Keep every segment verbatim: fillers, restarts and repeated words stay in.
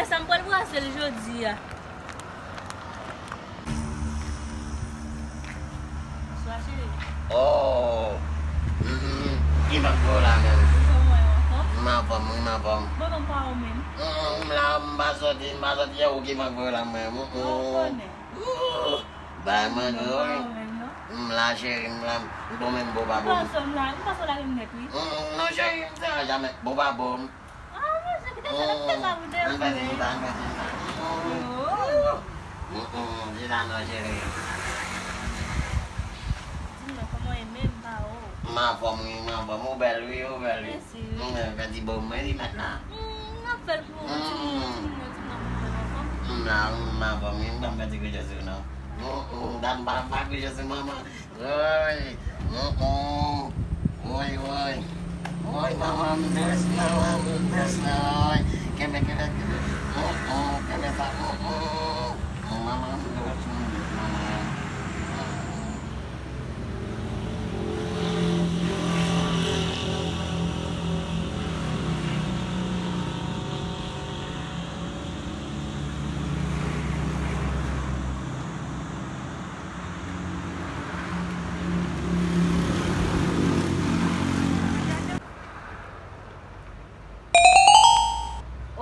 Sa m pral brase l jodi a. Bonswa, cheri. Oh! Mm, mm. Ki mank voye w la menm? Kòman w ye, anfòm? M anfòm, wi, m anfòm. Bon, non, pa ou menm. Mm, mm, m la, m pa soti, m pa soti, e ou ki mank voye w la menm? Mm, mm. Ou konnen. Ooh! Bay mwen dlo, wi. M la, cheri, m la. M bon menm, bon pa bon. M panse w la, m panse w la gen nèt, wi. Mm, mm, non, cheri, m fè a jamè. Bon pa bon. Ah, mesye, kite sa, kite sa pou de vre. Ann fè ti chita, ann fè ti chita. Oh. Mm, mm, chita non, cheri. Di m non, kòman w ye menm, pa ou? M anfòm, wi, m anfòm. Ou bèl, wi, ou bèl, wi. Mèsi, wi. Mm, fè ti bo mwen, li mèt la. Mm, m ap fè l pou ou, timoun yo, timoun yo, m ap fè l anfòm. M la, m anfòm, wi, m pa fè ti kouche sou non. Mm, mm, dat m pa, pa kouche sou manman. Woy, mm, mm. Woy, woy. Woy, manman, m dous, manman, m dous, woy. Kenbe, kenbe, kenbe. Mm, mm, kenbe sa, mm, mm. Manman, m dous, m dous, manman.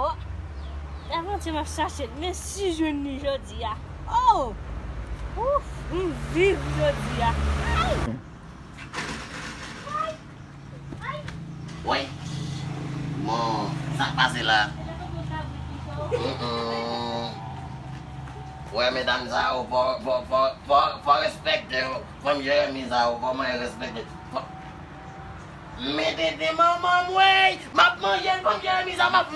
Oh, avanti m ap chache l, men si jwenn li jodi a. Oh! Ouf, m viv jodi a. Ay! Ay! Ay! Woy! Bon, sa k pase la? Mm, mm. Wè, medam sa yo, fò, fò, fò, fò, fò respekte yo. Fanm Jeremi sa yo, fò mwen respekte. Fò, men tete manman m, wey! M ap manje l, fanm Jeremi sa, m ap